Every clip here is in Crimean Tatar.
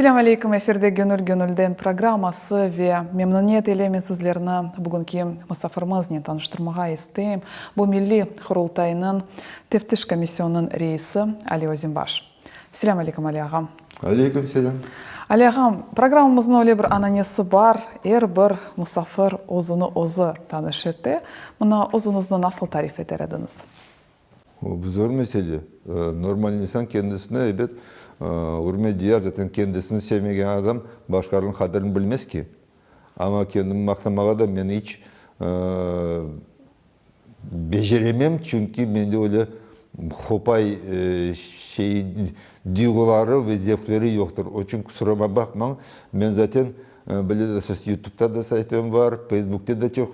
Selâm aleyküm, efirde Gönül gönülden programması ve memnüniyet ile men sizlerni bugünki musafirmiznen tanıştırmağa isteyim. Bu Milliy Qurultaynıñ Teftiş komisyonınıñ reisi Ali Özenbaş. Selâm aleyküm, Ali ağam. Aleyküm selâm. Ali ağam, programmamıznıñ öyle bir ananesi bar, er bir musafir özüni özü tanış ete. Mına özüñizni nasıl tarif eter ediñiz? Bu zor mesele. Normal insan kendisine, ebet, ürmet duyar. Zaten kendisini sevmegen adam başqalarnıñ qadrini bilmez ki. Amma kendimi maqtamağa da men iç beceremem, çünki mende öyle hopay şey, duyğuları ve zevqleri yoqtır. Onıñ içün qusurıma baqmañ, men zaten, bilesiz, YouTubeta da saifem bar, Facebookte de çoq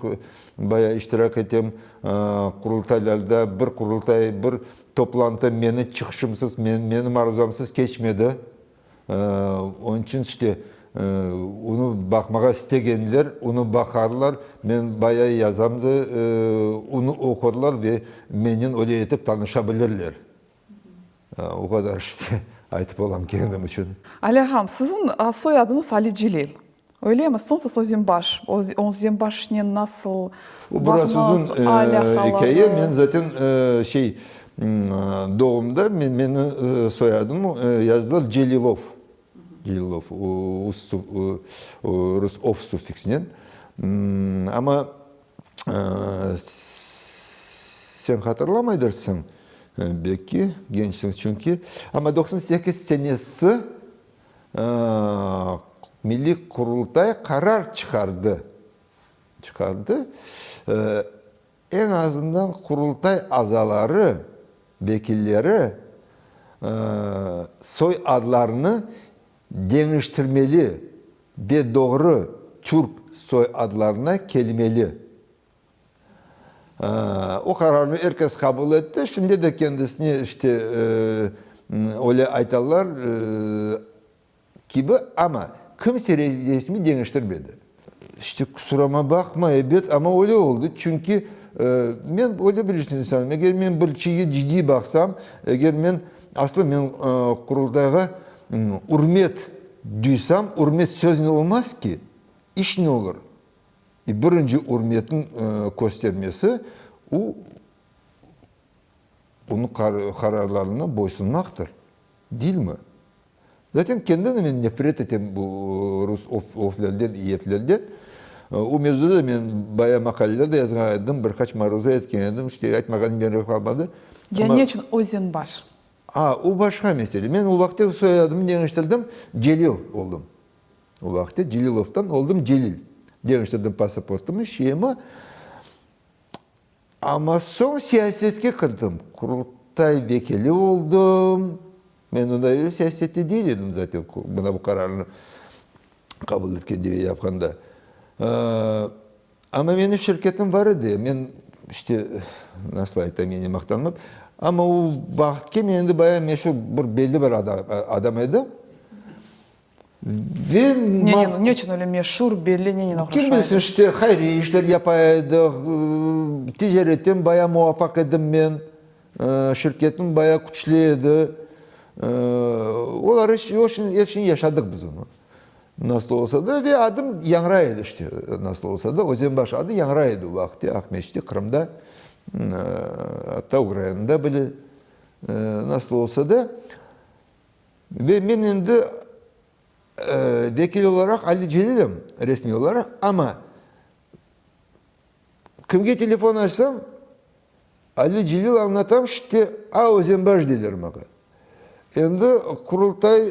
Bayağı iştirak etem qurultaylarda, bir qurultay, bir toplantı meni çıqışımsız, menim aruzamsız keçmedi. Onıñ içün işte onı baqmağa istegenler onı baqarlar, men bayağı yazam da, onı oqurlar ve mennen öyle etip tanışa bilirler. O qadar işte aytıp olam kendim içün. Ali ağam, siziñ soyadıñız Ali Celil, öylemi? Soñ siz Özenbaş, Özenbaşnen nasıl O biraz uzun bağıñız, alâqaları? ikâye. Men zaten şey, doğumda meni soyadım yazdılar Celilov, Celilov, rus ov suffiksinen. Amma Sen hatırlamaydırsıñ, belki, gençsiñ çünki, amma 98 senesi Milliy Qurultay qarar çıqardı, çıqardı, eñ azından Qurultay azaları, vekilleri soy adlarını deñiştirmeli ve doğru türk soy adlarına kelmeli. O qararnı er kes qabul etti. Şimdi de kendisine işte öyle aytalar kibi, amma kimse resmi deñiştirmedi. İşte qusurıma baqma, ebet, amma öyle oldı. Çünki men öyle bir insanım, eger men bir şeyge ciddiy baqsam, eger men, aslı men Qurultayğa ürmet duysam, ürmet söznen olmaz ki, işnen olur. Birinci ürmetniñ köstermesi, o, onıñ qararlarına boysunmaqtır, deyilmi? Zaten kendimden men nefret etem bu rus oflerden, iyeflerden. O mevzuda da men bayağı maqaleler de yazğan edim, bir qaç maruza etken edim, işte aytmağan yerim qalmadı. Ya ne içün Özenbaş? A, o başqa mesele. Men o vaqıtte soyadımı deñiştirdim, Celil oldım. O vaqıtte Celilovdan oldım Celil. Deñiştirdim pasaportımı, şeyimi. Amma soñ siyasetke kirdim, Qurultay vekili oldım. Men ondan evel siyasette değil edim zaten, mına bu qararnı qabul etkende ve yapqanda. Amma menim şirketim bar edi, men işte, nasıl aytam, yani maqtanmap, amma o vaqıtke men endi bayağı meşur bir belli bir adam edim. Ve Ne, ne içün öyle meşur, belli, nenen oğraşa Kim bilsin, işte, hayriye işler yapa edik, ticaretten bayağı muvafaq edim men, şirketim bayağı küçlü edi. Olar, er şeyni yaşadıq biz onı, nasıl olsa da, ve adım yañray edi, işte, nasıl olsa da, Özenbaş adı yañray edi o vaqıtte Aqmescitte, Qırımda, atta Ukrainada bile, nasıl olsa da. Ve men endi vekil olaraq Ali Celilim, resmiy olaraq, amma kimge telefon açsam, Ali Celil añlatam, işte, a, Özenbaş deyler maña. Endi Qurultay,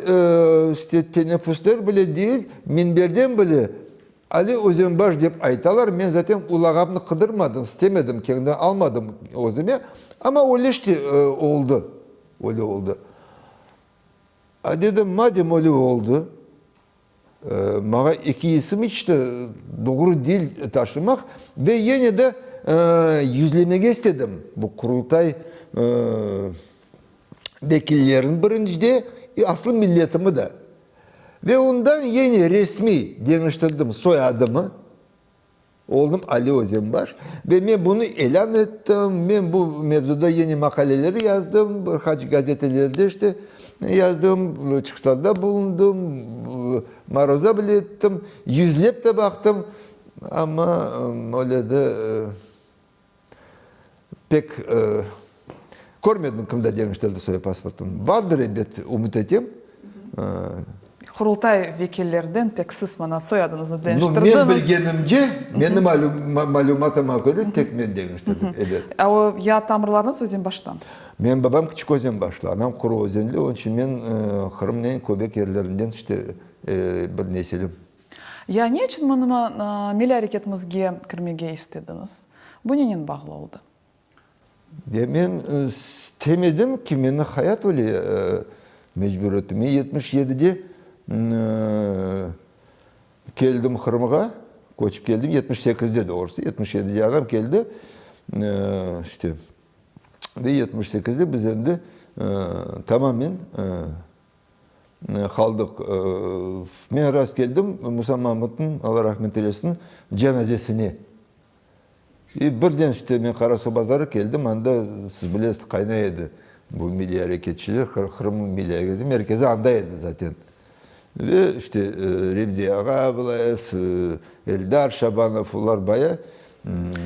işte, teneffüsler bile değil, minberden bile Ali Özenbaş dep aytalar, men zaten o lağapnı qıdırmadım, istemedim, kendim almadım özüme, amma öyle işte oldı. Öyle oldı. A, dedim, madem öyle oldı, maña eki isim iç de doğru değil taşımaq ve yine de yüzlemege istedim bu Qurultay vekillerini birincide, aslı milletimi de. Ve ondan yine resmiy deñiştirdim soyadımı. Oldım Ali Özenbaş ve men bunı elân ettim, men bu mevzuda yeni maqaleler yazdım, bir qaç gazetelerde işte. Yazdım, çıqışlarda bulundım, maruza bile ettim, yüzlep de baqtım, amma öyle de pek körmedim kim de deñiştirdi soy pasportım. Bardır ebet, ümüt etem. Qurultay vekillerden tek siz mana soyadıñıznı deñiştirdiñiz. Men bilgenimce, menim malümatıma köre tek men deñiştirdim, ebet. Ya tamırlarıñız Özenbaştan? Menim babam Küçük Özenbaşlı, anam Quru Özenli, onıñ içün men Qırımnıñ eñ köbek yerlerinden işte bir nesilim. Ya ne içün mına milliy areketimizge kirmege istediñiz? Bu nenen bağlı oldı? Ya men istemedim ki, meni hayat öyle mecbur etti. Men 77-de keldim Qırımğa, köçip keldim, 78-de doğrusı, 77-de anam keldi, işte. Ve 78-de biz endi tamamen qaldıq. Men rast keldim Musa Mamutnıñ, Alla rahmet eylesin, cenazesine. E, birden işte men Qarasuvbazarğa keldim, anda, siz bilesiz, qaynay edi bu milliy areketçiler, Qırım milliy areketi merkezi anda edi zaten. Ve işte Remzi ağa Ablayev, Eldar Şabanov, olar baya.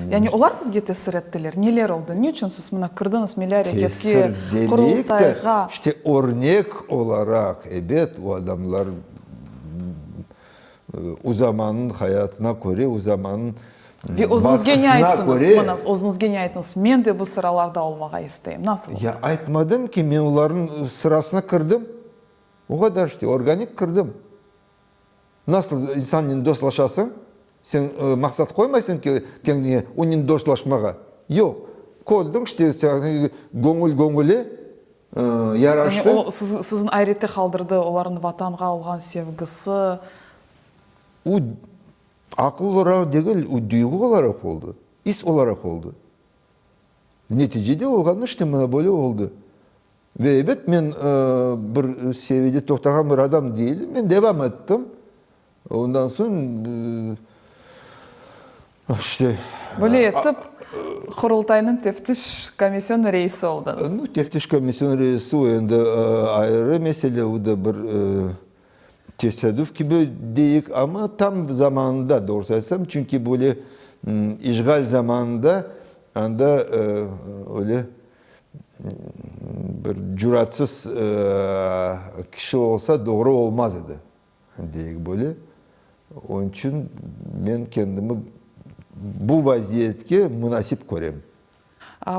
Yani olar sizge tesir ettiler? Neler oldı? Ne içün siz mına kirdiñiz milliy areketke, Tesir demeyik de, Qurultayğa? işte örnek olaraq, ebet, o adamlar o zamannıñ hayatına köre, o zamannıñ Ve özüñizge ne basqısına ayttıñız? köre. Mına, özüñizge ne ayttıñız? Men de bu sıralarda olmağa isteyim. Nasıl oldı? Ya aytmadım ki, men olarnıñ sırasına kirdim. O qadar işte, organik kirdim. Nasıl insannen dostlaşasıñ, sen maqsat qoymaysıñ ki, kendiñe onen dostlaşmağa. Yoq. Kördiñ işte, göñül göñüle yaraştı. Yani o siziñ ayrette qaldırdı, olarnıñ Vatanğa olğan sevgisi. O aqıl olaraq degil, o duyğu olaraq oldı, is olaraq oldı. Neticede olğanı işte mına böyle oldı. Ve ebet, men bir seviyede toqtağan bir adam değilim, men devam ettim. Ondan soñ, işte. Böyle etip, Qurultaynıñ teftiş komisyonı reisi oldıñız. Nu, teftiş komisyonı reisi, o endi ayrı mesele, o da bir tesadüf kibi deyik, amma tam zamanında, doğrusı aytsam, çünki böyle işğal zamanında anda öyle Bir cüratsız kişi olsa doğru olmaz edi, deyik böyle. Onıñ içün men kendimi bu vaziyetke munasip körem.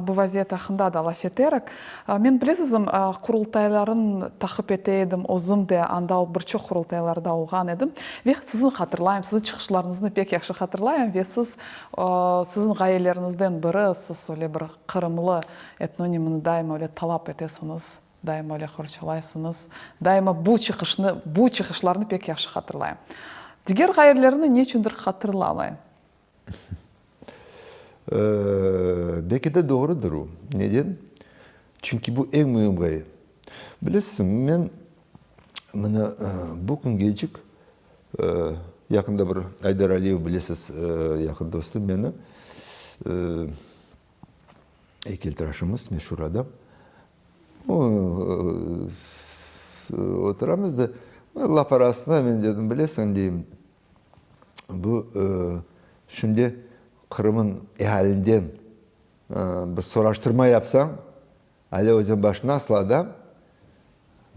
Bu vaziyet aqqında da laf eterik. Men, bilesizmi, qurultayların taqip ete edim, özüm de anda bir çoq qurultaylarda olğan edim. Ve sizni hatırlayım, siziñ çıqışlarıñıznı pek yahşı hatırlayım ve siz, siziñ ğayeleriñizden biri, siz öyle bir Qırımlı etnonimini daima öyle talap etesiñiz, daima öyle qorçalaysıñız. Daima bu çıqışnı, bu çıqışlarnı pek yahşı hatırlayım. Diger ğayrelerini neçündir hatırlamayım. Belki de doğrudır o. Neden? Çünki bu eñ müim ğaye. Bilesiñmi, men mına bu küngecik, yaqında bir Aydar Aliyev, bilesiz, yaqın dostum menim, eykeltıraşımız, meşur adam. Oturamız da, laf arasında men dedim, bilesiñ, deyim, bu şimdi Qırım'ın ealinden bir soraştırma yapsañ, Ali Özenbaş nasıl adam,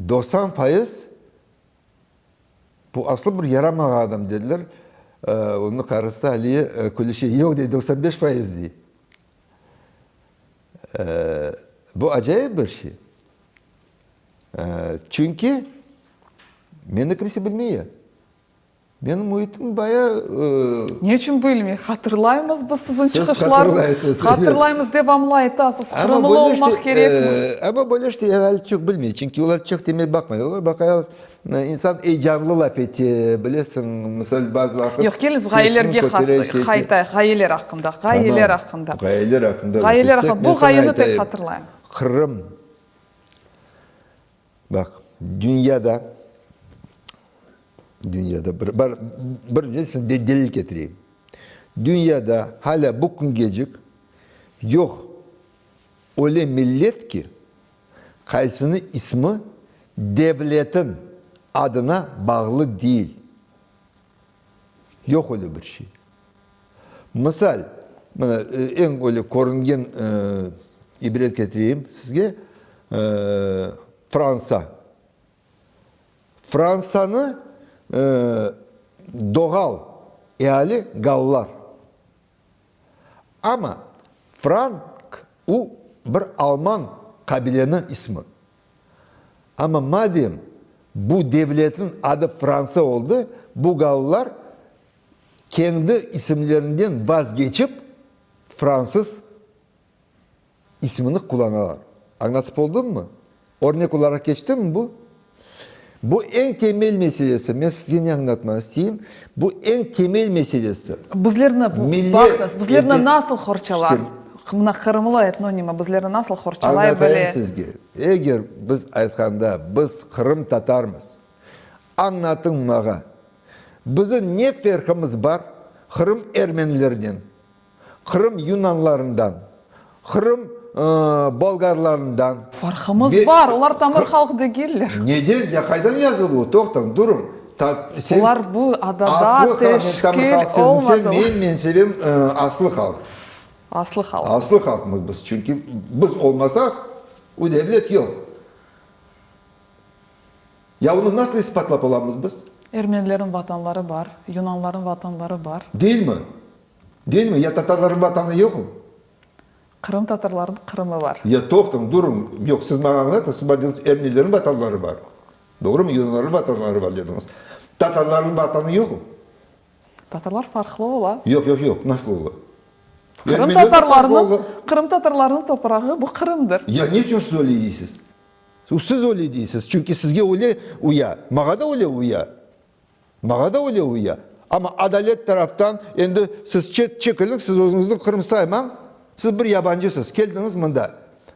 90% Bu aslı bir yaramağan adam, dediler. Onıñ qarısı Aliye külüşe, yoq, dey, 95%, dey. Bu acayip bir şey. Çünki meni kimse bilmey ya. Menim müitim baya... Ne içün bilmey? Hatırlaymız biz siziñ Siz çıqışlarnı. hatırlaysız, evet. Hatırlaymız, devamlı aytasız, Amma qırımlı böyle olmaq işte, kerekmiz. Amma böyle işte eali çoq bilmey, çünki olar çoq temel baqmay. Olar baqalar, insan eyecanlı laf ete, bilesiñ, misal, bazı vaqıt Yoq, keliñiz sesini ğayelerge kötere, şey ete. qaytayıq, ğayeler aqqında, ğayeler Tamam, aqqında. ğayeler aqqında laf Ğayeler etsek, aqqında. men Bu saña ğayeni tek aytayım. hatırlayım. Qırım. Baq, dünyada, dünyada bir, bar, bir de delil ketireyim. Dünyada hala bu küngecik yoq öyle millet ki, qaysınıñ ismi. devletin adına bağlı değil. Yoq öyle bir şey. Misal, mına eñ öyle körüngen ibret ketireyim sizge, Fransa. Fransanı doğal eali gallar. Amma frank u bir alman qabileniñ ismi. Amma madem bu devletniñ adı Fransa oldı, bu gallar kendi isimlerinden vazgeçip fransız ismini qullanalar. Añlatıp oldımmı? Örnek olaraq keçtimi bu? Bu eñ temel meselesi. Men sizge ne añlatmaq isteyim? Bu eñ temel meselesi. Bizlerni, baqıñız, bizlerni nasıl qorçalar? Mına qırımlı etnonimi bizlerni nasıl qorçalay bile? Añlatayım sizge. Eger biz aytqanda, biz qırımtatarmız, añlatıñ mağa, bizim ne ferqimiz bar Qırım ermenilerinen? Qırım yunanlarından, Qırım bolgarlarından. Farqımız bar, olar tamır halq degiller. Neden, ya qaydan yazılı o, toqtañ, durıñ. Olar bu adada teşkil olmadılar. Men sevem aslı halq. Aslı halq. Aslı halqmız biz, çünki biz olmasaq, o devlet yoq. Ya onı nasıl ispatlap olamız biz? Ermenilerniñ vatanları bar, yunanlarnıñ vatanları bar. Deyilmi? Deyilmi? Ya tatarlarnıñ vatanı yoqmı? Qırım tatarlarnıñ Qırımı bar. Ya toqtañ, durıñ, yoq, siz maña añlatıñız, siz maña dediñiz, ermenilerniñ vatanları bar. Doğrumı? Yunanlarnıñ vatanları bar dediñiz. Tatarlarnıñ vatanı yoqmı? Tatarlar farqlı ola. Yoq, yoq, yoq, nasıl ola? Qırım tatarlarınıñ, Qırım tatarlarınıñ toprağı bu Qırımdır. Ya ne içün siz öyle deysiz? Siz öyle deysiz, çünki sizge öyle uya, maña da öyle uya. Maña da öyle uya. Amma adalet taraftan endi siz çet çekiliñ, siz özüñizni Qırım saymañ, siz bir yabancısız, keldiñiz mında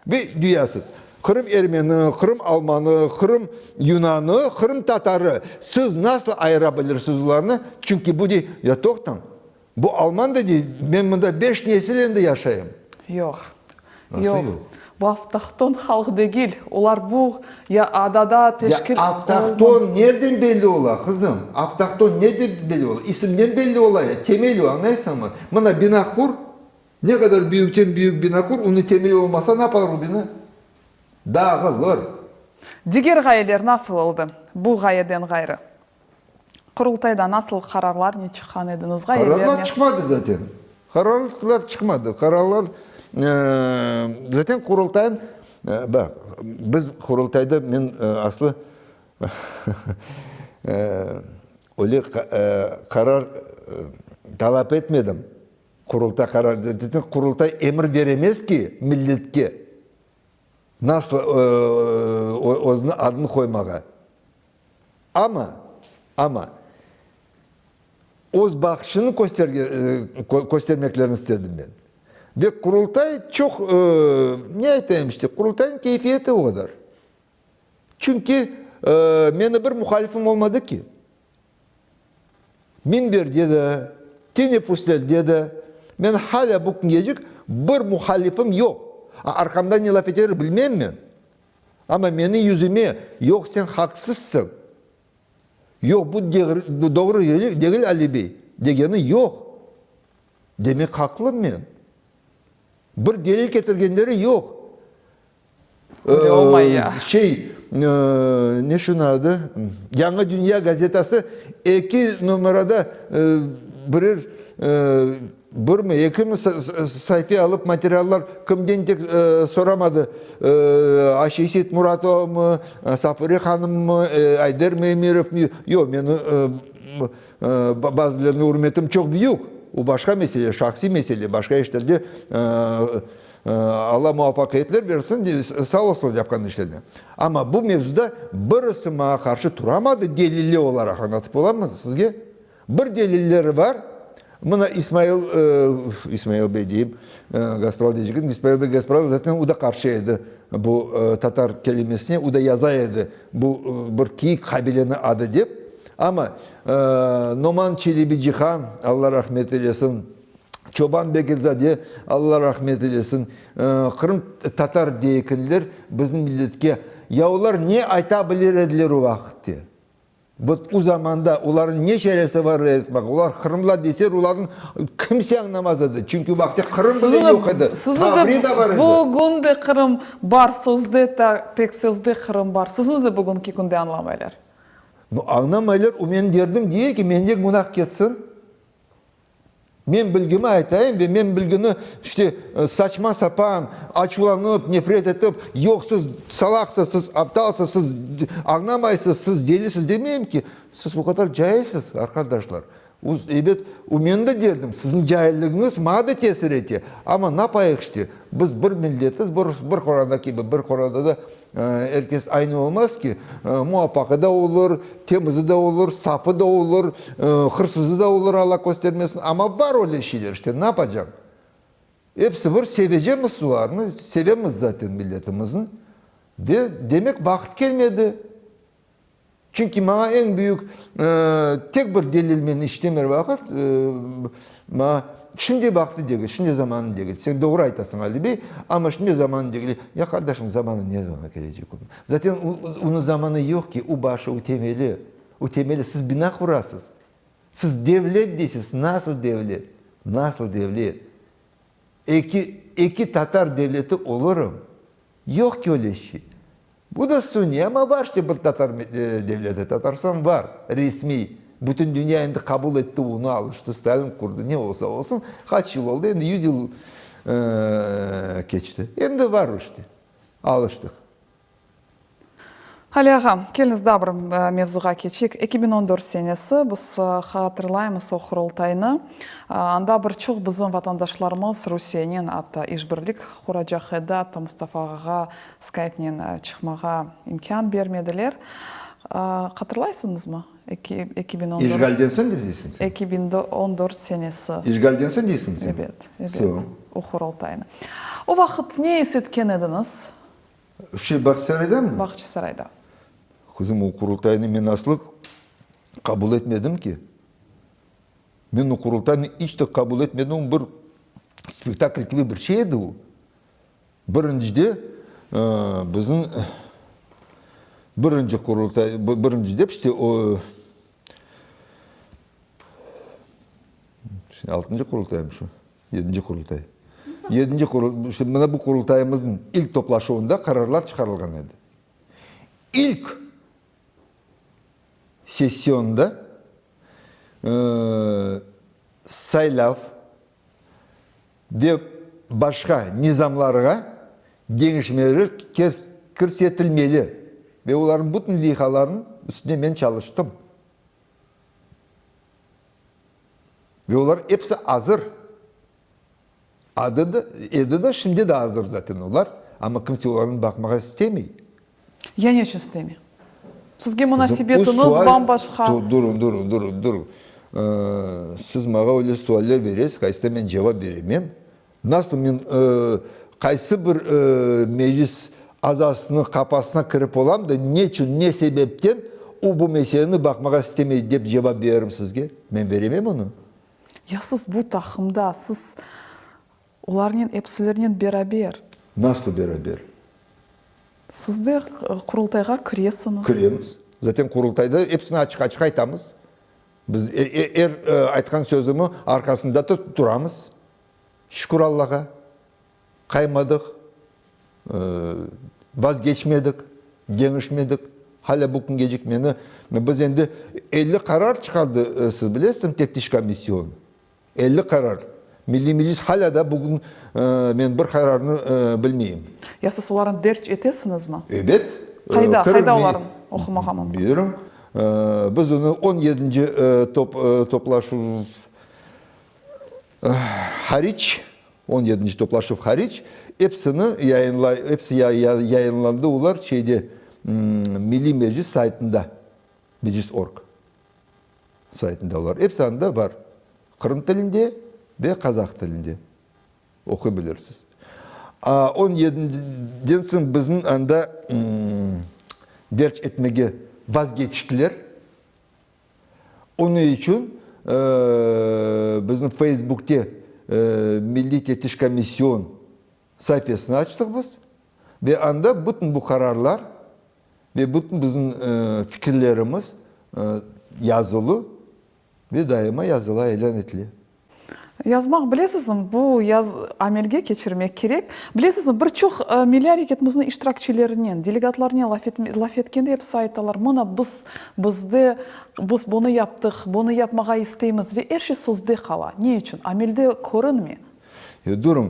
ve duyasız. Qırım ermeni, Qırım almanı, Qırım yunanı, Qırım tatarı. Siz nasıl ayıra bilirsiz olarnı? Çünki bu dey, ya toqtañ, Bu alman da dey, men mında beş nesil endi yaşayım. Yoq. Nasıl yoq? Bu avtohton halq degil. Olar bu ya adada teşkil Ya avtohton nereden belli ola, qızım? Avtohton nereden belli ola? İsimden belli ola ya, temel o, añlaysıñmı? Mına bina qur, ne qadar büyükten büyük bina qur, onıñ temeli olmasa, ne yapar o bina? Dağılır. Diger ğayeler nasıl oldı, bu ğayeden ğayrı? Qurultayda nasıl qararlarnen çıqqan ediñiz? Ğayelernen? Qararlar çıqmadı zaten. Qararlar çıqmadı. Qararlar, zaten Qurultayın, baq, biz Qurultayda men aslı öyle qarar talap etmedim. Qurultay qarar, zaten Qurultay emir beremez ki milletke nasıl özüniñ adını qoymağa. Amma, amma öz baqışını köstermeklerini istedim men. Ve Qurultay çoq, ne aytayım işte, Qurultaynıñ keyfiyeti o qadar. Çünki meni bir muhalifim olmadı ki. Minberde de, teneffüslerde de men hâlâ bu küngecik bir muhalifim yoq. Arqamdan ne laf eteler bilmem men. Amma meni yüzüme, Yoq, sen haqsızsıñ, yoq, bu doğru degil, Ali bey, degeni yoq. Demek, haqlım men. Bir delil ketirgenleri yoq. Öyle olmay ya. Şey, ne şunıñ adı, Yañı dünya gazetası eki numarada birer Birmi, ekimi sayfa alıp materiallar kimden tek soramadı, Ayşe Seytmuratovamı, Safure hanımmı, Ayder Memirovmı, yoq, meni bazılarına ürmetim çoq büyük, o başqa mesele, şahsiy mesele, başqa işlerde Alla muvafaqiyetler bersin, sağ olsunlar yapqan işlerine. Amma bu mevzuda birisi maña qarşı turamadı delilli olaraq, añlatıp olamı sizge? Bir delilleri bar, mına İsmail, İsmail bey deyim, Gaspralı deycegim, İsmail bey Gaspralı zaten o da qarşı edi bu tatar kelimesine, o da yaza edi bu bir kiyik qabileniñ adı dep. Amma Noman Çelebicihan, Alla rahmet eylesin, Çoban Bekirзade, Alla rahmet eylesin, Qırım tatar deyekinler bizim milletke. Ya olar ne ayta bilir ediler o vaqıtte? Vot o zamanda olarnıñ ne çaresi bar edi? Olar qırımlar deseler, olarnıñ kimse añlamaz edi. Çünki o vaqıtte Qırım bile yoq edi. Tavrida bar edi. Bugün de Qırım bar sözde, tek sözde Qırım bar. Sizni de bugünki künde añlamaylar. No, añlamaylar, o menim derdim diye ki, mende günah ketsin. Men bilgimi aytayım ve men bilgini, işte, saçma-sapan, açuvlanıp, nefret etip, yoq, siz salaqsız, siz aptalsız, siz añlamaysız, siz delisiz demeyim ki, siz o qadar cailsiz, arqadaşlar. Ebet, o menim de derdim, siziñ cailligiñiz maña da tesir ete. Amma napayıq işte, biz bir milletiz, bir qoranta kibi, bir qorantada Er kes aynı olmaz ki, muvafaqı da olur, temizi de olur, safı da olur, hırsızı da olur, Alla köstermesin, amma bar öyle şeyler, işte, ne yapacañ? Episi bir sevecemiz olarnı, sevemiz zaten milletimizni ve demek vaqıt kelmedi. Çünki maña eñ büyük tek bir delil men işitem er vaqıt, maña şimdi vaqtı degil, şimdi zamanı degil. Sen doğru aytasıñ, Ali bey, amma şimdi zamanı degil. Ya, qardaşım, zamanı ne zaman kelecek onıñ? Zaten onıñ zamanı yoq ki, o başı, o temeli, o temeli. Siz bina qurasız, siz devlet deysiz, nasıl devlet, nasıl devlet? Eki, eki tatar devleti olurım? Yoq ki öyle şey. Bu da suniy, amma bar işte bir tatar devleti, Tatarstan bar, resmiy. Bütün dünya endi qabul etti onı, alıştı, Stalin qurdı, ne olsa olsun, qaç yıl oldı, endi yüz yıl keçti. Endi bar işte, alıştıq. Ali ağa, keliñiz daa bir mevzuğa keçeyik. 2014 senesi, biz hatırlaymız o Qurultaynı. Anda bir çoq bizim vatandaşlarımız Rusiyenen atta işbirlik quracaq edi, atta Mustafa ağağa Skypenen çıqmağa imkân bermediler. Hatırlaysıñızmı? 2014. İşğalden soñ dep deysiñ sen? 2014 senesi. İşğalden soñ deysiñ sen? Ebet, ebet. O Qurultaynı. O vaqıt ne is etken ediñiz? Şey, Bağçasaraydamı? Bağçasarayda. Qızım, o Qurultaynı men aslı qabul etmedim ki. Men o Qurultaynı iç de qabul etmedim, o bir spektakl kibi bir şey edi o. Birincide, bizim birinci Qurultay, birinci dep işte o, şimdi altıncı Qurultaymı şu? Yedinci Qurultay. Yedinci Qurultay, işte mına bu Qurultayımıznıñ ilk toplaşuvında qararlar çıqarılğan edi. İlk sessionda saylav ve başqa nizamlarğa deñişmeler kirsetilmeli ve olarnıñ bütün leyhalarınıñ üstünde men çalıştım. Ve olar episi azır. Adı da, edi de, şimdi de azır zaten olar, amma kimse olarnı baqmağa istemey. Ya ne içün istemey? Sizge munasebetiñiz bam-başqa. Durun, durun, durun, durun. Siz maña öyle sualler beresiz, qaysına men cevap beremem. Nasıl men qaysı bir meclis azasınıñ qapasına kirip olam da, neçün, ne sebepten o bu meseleni baqmağa istemey dep cevap bererim sizge? Men beremem onı. Ya siz bu taqımda, siz olarnen epsilernen beraber. Nasıl beraber? Siz de Qurultayğa kiresiñiz. Kiremiz. Zaten Qurultayda episini açıq-açıq aytamız. Biz er aytqan sözümi arqasında da turamız. Şükür Allağa, qaymadıq, vazgeçmedik, deñişmedik. Hala bu küngecik meni, biz endi 50 qarar çıqardı, siz bilesiñiz, teftiş komisyonı. 50 qarar. Milliy Meclis hala da bugün men bir qararnı bilmeyim. Ya siz olarnı derc etesiñizmi? Ebet. Qayda, qayda olarnı oqumağa mümkün? Bilirim. Biz onı on yedinci toplaşuv hariç, on yedinci toplaşuv hariç, episini yayınlay, episi yayınlandı olar şeyde, Milliy Meclis saytında, meclis org. Saytında olar. Episi anda bar. Qırım tilinde ve qazah tilinde oquy bilirsiz. A, on yediden soñ bizni anda derc etmege vazgeçtiler. Onıñ içün bizim Feysbukte Milliy teftiş komisyon sayfasını açtıq biz ve anda bütün bu qararlar. Ve bütün bizim fikirlerimiz yazılı ve daima yazıla, ilân etile. Yazmaq, bilesizmi, bu yaz amelge keçirmek kerek. Bilesizmi, bir çoq milliy areketimizniñ iştirakçilerinen, delegatlarnen laf etkende episi aytalar, mına biz, bizde, biz bunı yaptıq, bunı yapmağa isteymiz ve er şey sözde qala. Ne içün? Amelde körünmey. Durıñ,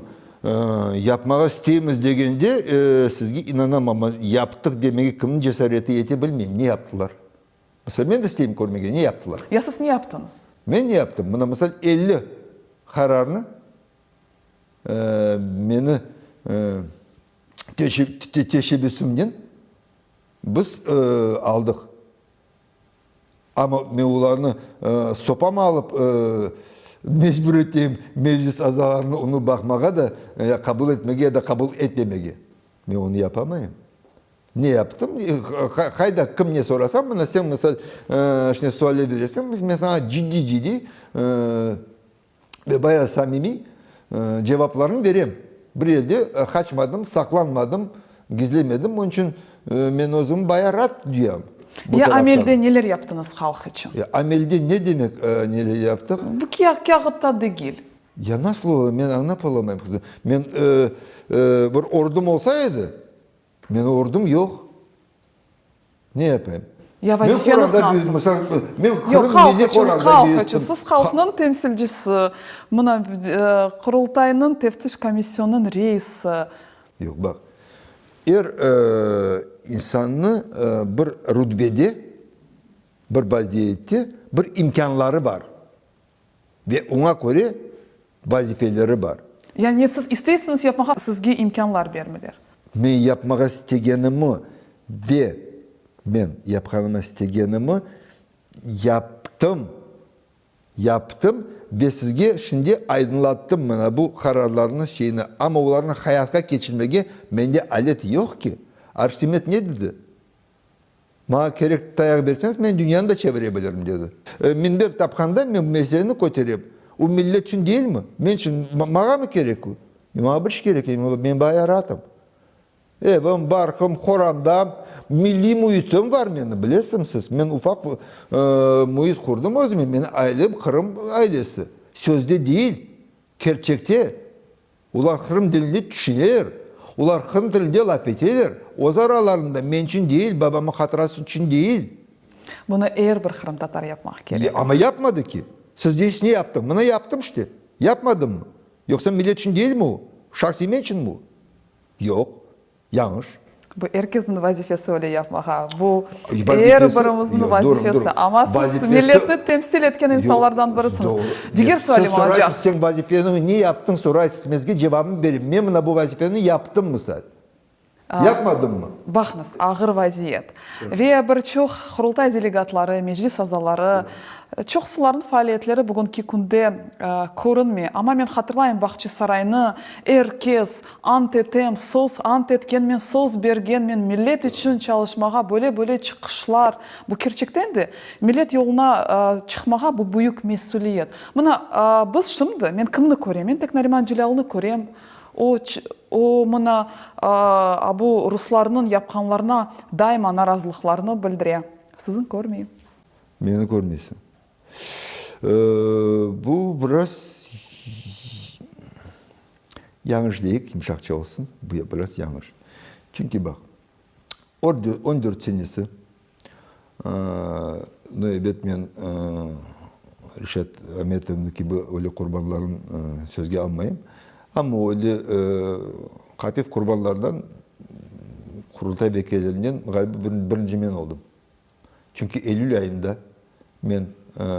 yapmağa isteymiz degende, sizge inanam, amma yaptıq demege kimniñ cesareti yete bilmeyim. Ne yaptılar? Misal, men de isteyim körmege, ne yaptılar? Ya siz ne yaptıñız? Men ne yaptım? Mına, misal, 50 qararnı meni teşebbüsimnen biz aldıq. Amma men olarnı sopam alıp mecbur eteyim meclis azalarını onı baqmağa da, ya qabul etmege, ya da qabul etmemege. Men onı yapamayım. Ne yaptım? Qayda, kim ne sorasa, mına sen, misal, şimdi sualler beresiñ, men saña ciddiy-ciddiy ve bayağı samimiy cevaplarnı berem. Bir yerde qaçmadım, saqlanmadım, gizlemedim. Onıñ içün men özümi bayağı raat duyam bu Ya taraftan. amelde neler yaptıñız halq içün? Ya amelde ne demek neler yaptıq? Bu kâğıtta degil. Ya nasıl ola, men añlap olamayım, qızım. Men bir ordum olsa edi, Men ordum yoq. Ne yapayım? Ya vazifeniz nasıl? Misal, men Qırım milliy qoranda büyüttüm. Yoq, halq içün, siz halqnıñ temsilcisi, mına, Qurultaynıñ teftiş komisyonınıñ reisi. Yoq, baq, er insannı bir rutbede, bir vaziyette bir imkânları bar. Ve oña köre vazifeleri bar. Yani siz isteysiñiz yapmağa, sizge imkânlar bermiler. Men yapmağa istegenimi ve men yapqanıma istegenimi yaptım, yaptım ve sizge şimdi aydınlattım mına bu qararlarnıñ şeyini, amma olarnı hayatqa keçirmege mende alet yoq ki. Arşimed ne dedi? Maña kerek tayaq berseñiz, men dünyanı da çevire bilirim, dedi. Minber tapqanda men bu meseleni köterem. O millet içün değilmi? Men içün, mañamı kerek o? Maña bir şey kerek değil, men bayağı raatım. Evim, barqım, qoramdam, milliy müitim var menim, bilesiñmi siz? Men ufaq müit qurdım özüme, menim ailem Qırım ailesi. Sözde değil, kerçekte. Olar qırım dilini tüşüneler, olar qırım tilinde laf eteler, öz aralarında, men içün değil, babamın hatırası içün değil. Bunı er bir qırımtatar yapmaq kerek. Amma yapmadı ki. Siz deysiz, ne yaptım? Mına yaptım işte. Yapmadımmı? Yoqsa millet içün değil mi o? Şahsiy men içünmi o? Yoq. Yañış. Bu er kesniñ vazifesi öyle yapmağa. Bu er birimizniñ vazifesi. Amma siz milletni temsil etken insanlardan birisiñiz. Diger sualim olacaq. Siz soraysız, sen vazifeni ne yaptıñ soraysız, men sizge cevabımı berem. Men mına bu vazifeni yaptım, misal. Yapmadımmı? Baqıñız, ağır vaziyet. Ve bir çoq Qurultay delegatları, Meclis azaları, çoqsularnıñ faaliyetleri bugünki künde körünmey. Amma men hatırlayım, Bağçasaraynı er kes Ant etem, söz, ant etkenmen, söz bergenmen, millet içün çalışmağa, böyle-böyle çıqışlar, bu kerçekten de millet yoluna çıqmağa bu büyük mesüliyet. Mına, biz şimdi, men kimni körem? Men tek Nariman Celâlnı körem, o, o, mına, a bu ruslarnıñ yapqanlarına daima narazılıqlarını bildire. Siziñ körmeyim. Meni körmeysiñ. Bu biraz Yañış deyik, yımşaqça olsun, bu biraz yañış. Çünki baq, on dört senesi, no, ebet, men Reşat Ametovnı kibi öyle qurbanlarnı sözge almayım, amma öyle hafif qurbanlardan Qurultay vekillerinden ğaliba birinci men oldım. Çünki eylül ayında men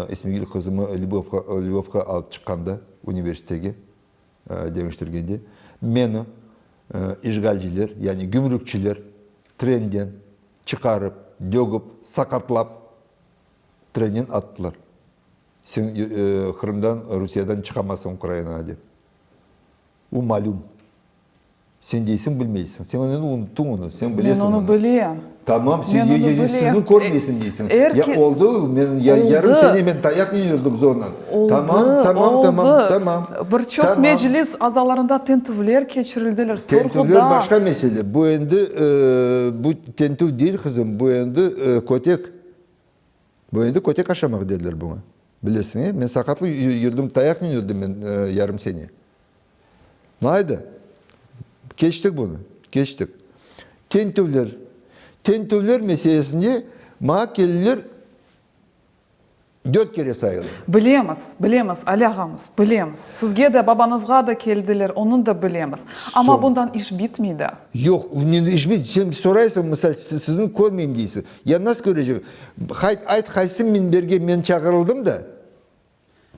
Esmegül qızımı Lvovğa alıp çıqqanda universitege, deñiştirgende, meni işğalciler, yani gümrükçiler trenden çıqarıp, dögüp, saqatlap, trenden attılar. Sen Qırımdan, Rusiyeden çıqamazsıñ Ukrainağa dep. Bu malüm. Sen deysiñ bilmeysiñ. Sen endi unuttıñ onı, sen bilesiñ Men onı bilem. Tamam, sen sizni körmeysiñ deysiñ. Er Ya oldı, men ya yarım sene men tayaqnen yürdim zornen. Oldı, Tamam, tamam, oldı. tamam. Bir çoq meclis azalarında tintüvler keçirildiler, sorğuda. Tintüvler başqa mesele. Bu endi, bu tintüv değil, qızım, bu endi kötek. Bu endi kötek aşamaq dediler buña. Bilesiñ, e? Men saqatlı yürdim, tayaqnen yürdim men yarım sene. Aydı, keçtik bunı, keçtik. Tintüvler. Tintüvler meselesinde maña keldiler dört kere sayılır. Bilemiz, bilemiz, Ali ağamız, bilemiz. Sizge de, babañızğa da keldiler, onı da bilemiz. Amma bundan iş bitmey da. Yoq, iş bitmey. Sen soraysıñ, misal, sizni körmeyim deysiñ. Ya nasıl körecegim? Ayt, qaysı minberge men çağırıldım da?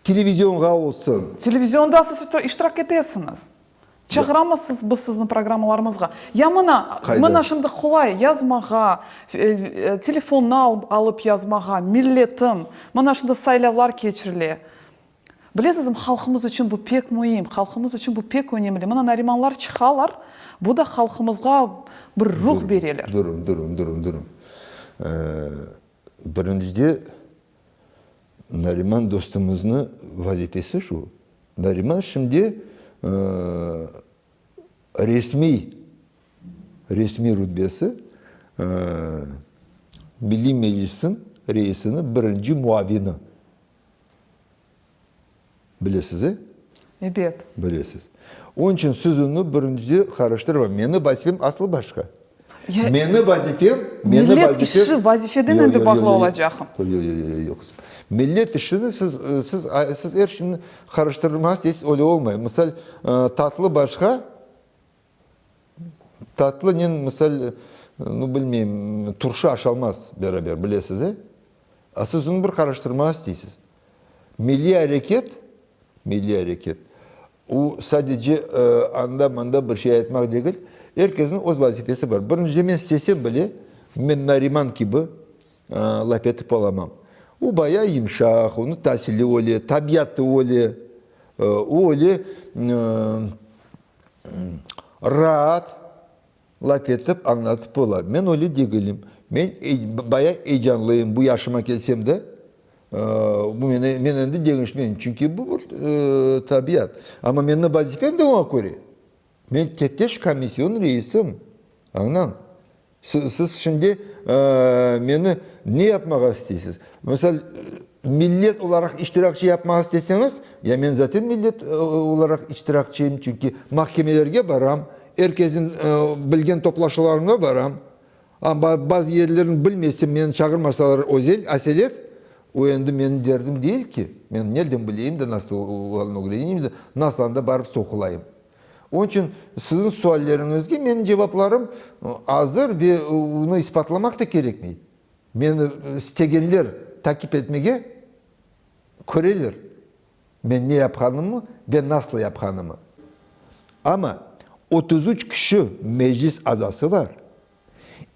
Televizionğa olsun. Televizionda siz iştirak etesiñiz. Çağıramızsız biz sizni programmalarımızğa. Ya mına, mına şimdi qolay yazmağa, telefonnı alıp yazmağa, milletim, mına şimdi saylavlar keçirile. Bilesizmi, halqımız içün bu pek müim, halqımız içün bu pek önemli. Mına Narimanlar çıqalar, bu da halqımızğa bir ruh bereler. Durun, durun, durun, durun. Birincide, Nariman dostumıznı vazifesi şu. Nariman şimdi resmiy, resmiy rutbesi Milliy Meclisniñ reisiniñ birinci muavini. Bilesiz, e? Ebet. Bilesiz. Onıñ içün siz onı birinci qarıştırma. Meni vazifem aslı başqa. Meni vazifem, meni Millet vazifem... işi vazifeden endi bağlı olacaq. Yoq, yoq, yoq, yoq, qızım. Millet işini siz, siz, siz er şeyni qarıştırmazsız, öyle olmay. Misal, tatlı başqa, tatlınen, misal, nu, bilmeyim, turşu aşalmaz beraber, bilesiz, e? A siz onı bir qarıştırmağa isteysiz. Milliy areket, milliy areket, o sadece anda-mında bir şey aytmaq degil, er kesniñ öz vazifesi bar. Birinciden, men istesem bile, men Nariman kibi laf etip olamam. O bayağı yımşaq, onıñ tasili öyle, tabiatı öyle, o öyle raat Laf etip, añlatıp ola. Men öyle degilim. Men bayağı eyecanlıyım, bu yaşıma kelsem de. Bu meni, men endi deñişmeyim, çünki bu bir tabiat. Amma menim vazifem de oña köre. Men teftiş komisyonıñ reisim, añlañ. Siz şimdi meni ne yapmağa isteysiz? Misal, millet olaraq iştirakçı yapmağa isteseñiz, ya men zaten millet olaraq iştirakçıyım, çünki mahkemelerge baram, er kesniñ bilgen toplaşuvlarına baram. Amma bazı yerlerni bilmesem, meni çağırmasalar özel, aselet, o endi menim derdim değil ki. Men nereden bileyim de, nasıl olarnı ögreneyim de, nasıl anda barıp soqulayım. Onıñ içün siziñ sualleriñizge menim cevaplarım azır ve onı ispatlamaq da kerekmey. Meni istegenler takip etmege köreler, men ne yapqanımı ve nasıl yapqanımı. Amma 33 kişi Meclis azası bar,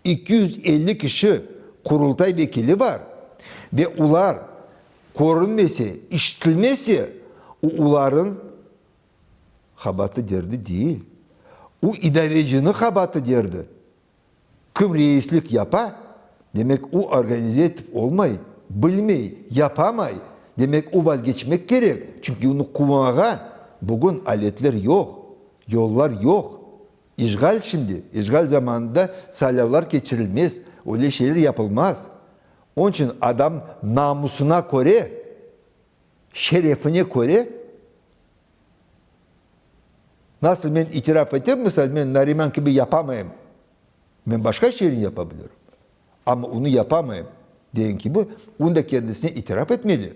250 kişi Qurultay vekili bar ve olar körünmese, işitilmese, o olarnıñ qabaatı derdi değil, o idareciniñ qabaatı derdi. Kim reislik yapa, demek o organize etip olmay, bilmey, yapamay, demek o vazgeçmek kerek, çünki onı quvmağa bugün aletler yoq, yollar yoq. İşğal şimdi, işğal zamanında saylavlar keçirilmez, öyle şeyler yapılmaz. Onıñ içün adam namusına köre, şerefine köre, Nasıl men itiraf etem, misal, men Nariman kibi yapamayım, men başqa şeyni yapa bilirim, amma onı yapamayım degen kibi, onı da kendisine itiraf etmeli.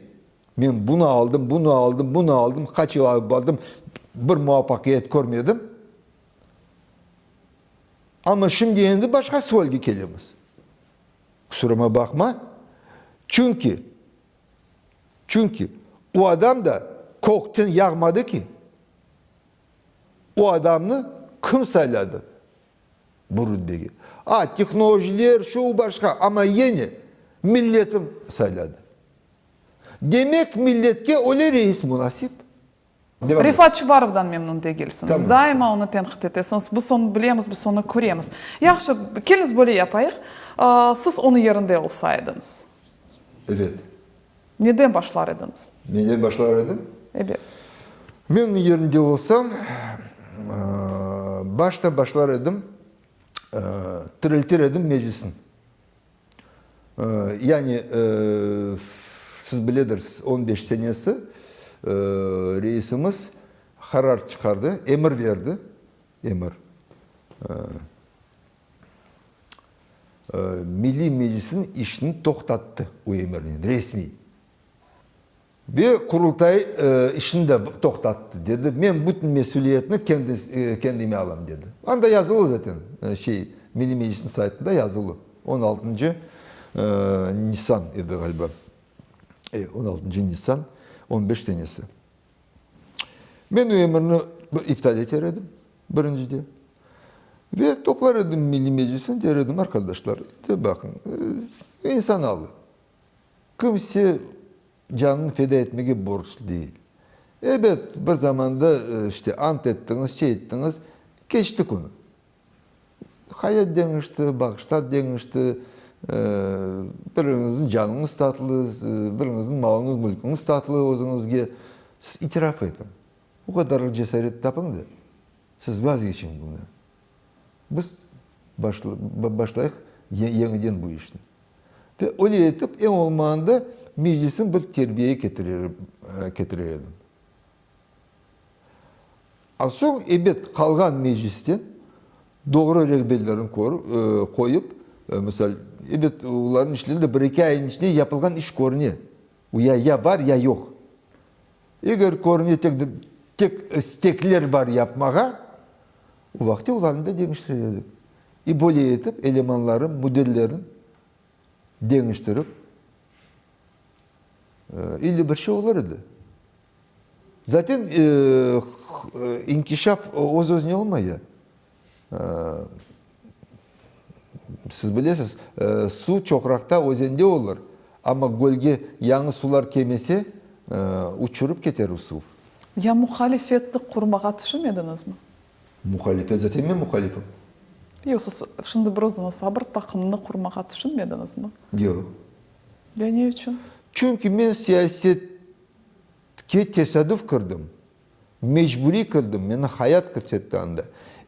Men bunı aldım, bunı aldım, bunı aldım, qaç yıl alıp bardım, bir muvafaqiyet körmedim. Amma şimdi endi başqa sualge kelemiz. Qusurıma baqma, çünki Çünki o adam da kökten yağmadı ki. O adamnı kim sayladı bu rütbege? A, tehnolojiler, şu, başqa, amma yine milletim sayladı. Demek, milletke öyle reis munasip. Refat Çubarovdan memnün degilsiñiz. Daima onı tenqit etesiñiz. Biz onı bilemiz, biz onı köremiz. Yahşı, keliñiz böyle yapayıq. Siz onıñ yerinde olsa ediñiz. Evet. Neden başlar ediñiz? Neden başlar edim? Ebet. Men onıñ yerinde olsam, başta başlar edim, tiriltir edim Meclisni. Yani, siz biledirsiz, on beş senesi reisimiz qarar çıqardı, emir berdi, emir, Milliy Meclisniñ işini toqtattı o emirnen, resmiy. Ve Qurultay işini de toqtattı, dedi, men bütün mesüliyetni kendime alam, dedi. Anda yazılı zaten, şey, Milliy Meclisniñ saytında yazılı, on altıncı nisan edi ğaliba, e, on altıncı nisan, on beş senesi. Men o emirni iptal eter edim, birincide. Ve toplar edim Milliy Meclisni, der edim, arqadaşlar, endi baqıñ, insan alı. Kimse canını feda etmege borclu değil. Ebet, bir zamanda işte ant ettiñiz, şey ettiñiz, keçti künü. Hayat deñişti, baqışlar deñişti, biriñizniñ canıñız tatlı, biriñizniñ malıñız, mülküñiz tatlı özüñizge. Siz itiraf etiñ. O qadarlıq cesaret tapıñ da, siz vazgeçiñ bundan. Biz başlayıq yeñiden bu işni. Ve öyle etip, eñ olmağanda Meclisni bir terbiyege ketirer edim. A soñ, ebet, qalğan Meclisten doğru rehberlerini qoyıp, misal, ebet, olarnıñ işleri de bir-eki aynıñ içinde yapılğan iş körüne. O ya ya bar, ya yoq. Eger körüne tek tek istekler bar yapmağa, o vaqıt olarnı da deñiştirer edik. İ böyle etip elemanları, müdirlerin deñiştirip, ille bir şey olur edi. Zaten inkişaf öz-özüne olmay ya. Siz bilesiz, suv çoqraqta, özende olur, amma gölge yañı sular kelmese, uçurıp keter o suv. Ya muhalifetni qurmağa tüşünmediñizmi? Muhalifet, zaten men muhalifim. Yoq, siz şimdi bir özüñiz bir taqımnı qurmağa tüşünmediñizmi? Yoq. Ya ne içün? Çünki men siyasetke tesadüf kirdim. Mecburiy kirdim, meni hayat kirsetti anda.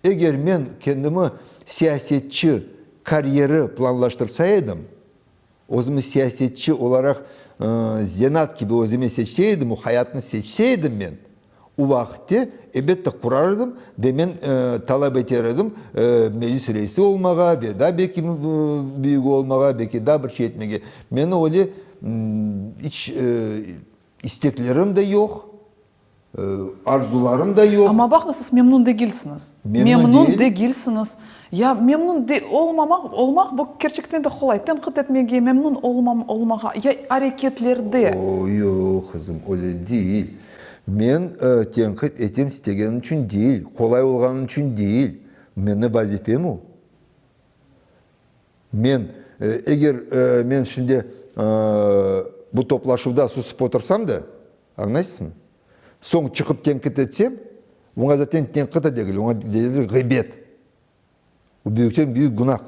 Eger men kendimi siyasetçi karyeri planlaştırsa edim, özümi siyasetçi olaraq zenaat kibi özüme seçse edim, o hayatnı seçse edim men, o vaqıtte, ebette, qurar edim ve men talap eter edim meclis reisi olmağa ve daa belki büyügi olmağa, belki daa bir şey etmege. Meni öyle iç isteklerim de yoq. Arzularım da yoq. Amma baqıñız, siz memnun degilsiñiz. Memnun degilsiñiz. Ya memnun olmamaq, olmaq bu kerçekten de qolay. Tenqit etmege, memnun olmam, olmağa, ya areketlerde. O, yoq, qızım, öyle değil. Men tenqit etem istegenim içün değil, qolay olğanı içün değil. Meni vazifem o. Men, eger men şimdi bu toplaşuvda susıp otursam da, añlaysızmı? Soñ çıqıp tenqit etsem, oña zaten tenqit de degil, oña deyilir ğıybet. Bu büyükten büyük günah.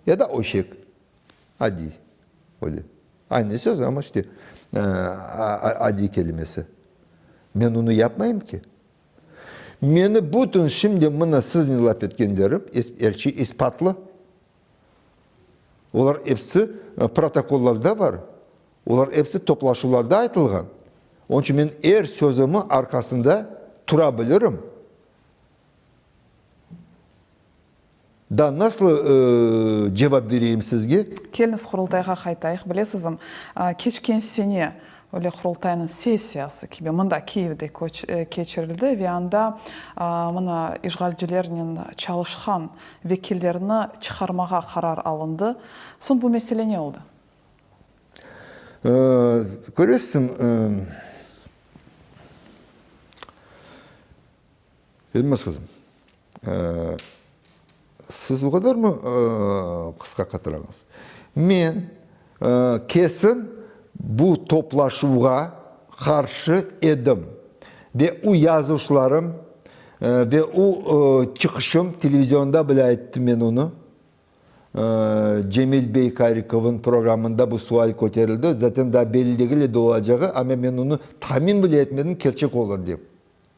Ya da öşek. Adiy. Öyle. Aynı söz, amma işte adiy kelimesi. Men onı yapmayım ki. Meni bütün şimdi mına siznen laf etkenlerim, er şey ispatlı. Olar episi protokollarda bar. Olar episi toplaşuvlarda aytılğan. Onıñ içün men er sözümi arqasında tura bilirim. Daa nasıl cevap bereyim sizge? Keliñiz Qurultayğa qaytayıq. Bilesizmi, keçken sene öyle Qurultaynıñ sessiyası kibi mında, Kiyevde keçirildi ve anda mına işğalcilernen çalışqan vekillerni çıqarmağa qarar alındı. Soñ bu mesele ne oldı? Köresiñ, Elmaz qızım, siz o qadarmı qısqa qatırañız? Men kesin bu toplaşuvğa qarşı edim. Ve u yazışlarım, ve u çıqışım, televizionda bile ayttım men onı, Cemil bey Karikovnıñ programında bu sual köterildi, zaten daa belli degil edi olacağı, amma men onı tahmin bile etmedim kerçek olur dep,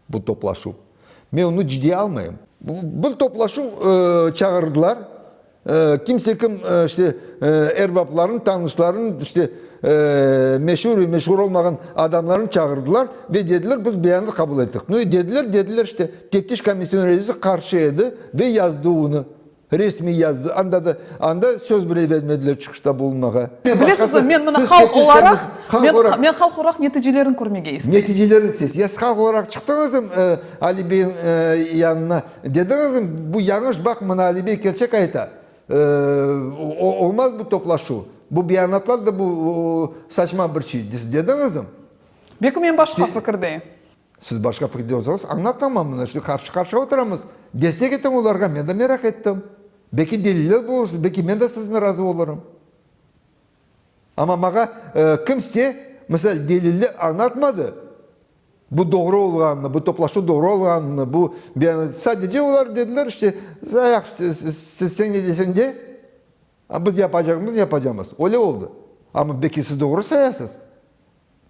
bu toplaşuv. Men onı ciddiye almayım. Bir toplaşuv çağırdılar, Kimse kim, işte, erbaplarnı, tanışlarnı, işte, meşur ve meşur olmağan adamlarnı çağırdılar ve dediler, biz beyanat qabul ettik. Nu, dediler, dediler, işte, Teftiş komisyonı reisi qarşı edi ve yazdı onı, resmiy yazdı. Anda da, anda söz bile bermediler çıqışta bulunmağa. Bilesiz, men mına halq olaraq, men halq olaraq neticelerini körmege isteyim. Neticelerini isteysiz. Ya siz halq olaraq çıqtıñızmı Ali beyniñ yanına? Dediñizmi, bu yañış, baq, mına Ali bey kerçek ayta, olmaz bu toplaşuv, bu beyanatlar da bu saçma bir şey, dediñizmi? Belki men başqa fikirdeyim. Siz başqa fikirde olsañız, añlatamam, mına şimdi qarşı-qarşığa oturamız. Destek etiñ olarğa, men de meraq ettim. Belki deliller bulursız, belki men de siziñle razı olurım. Amma maña kimse, misal, delilli añlatmadı, bu doğru olğanını, bu toplaşuv doğru olğanını, bu beyanat. Sadece olar dediler, işte, yahşı, sen ne deseñ de, biz yapacağımıznı yapacamız. Öyle oldı. Amma belki siz doğru sayasız.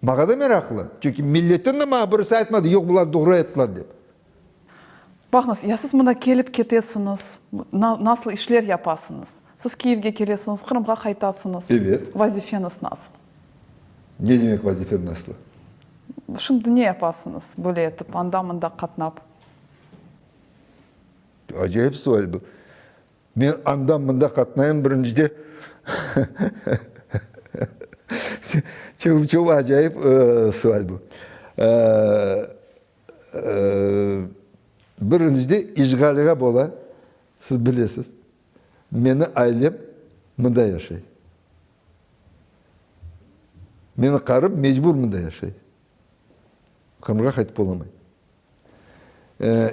Maña da meraqlı. Çünki milletten de maña birisi aytmadı, yoq, bular doğru ayttılar dep. Baqıñız, ya siz mında kelip ketesiñiz, nasıl işler yapasıñız? Siz Kiyevge kelesiñiz, Qırımğa qaytasıñız. Evet. Vazifeñiz nasıl? Ne demek vazifem nasıl? Şimdi ne yapasıñız böyle etip, anda-mında qatnap? Acayip sual bu. Men anda-mında qatnayım, birincide, çoq, çoq acayip sual bu. Birincide, işğalğa bola, siz bilesiz, meni ailem mında yaşay. Meni qarım mecbur mında yaşay. Qırımğa qaytıp olamay.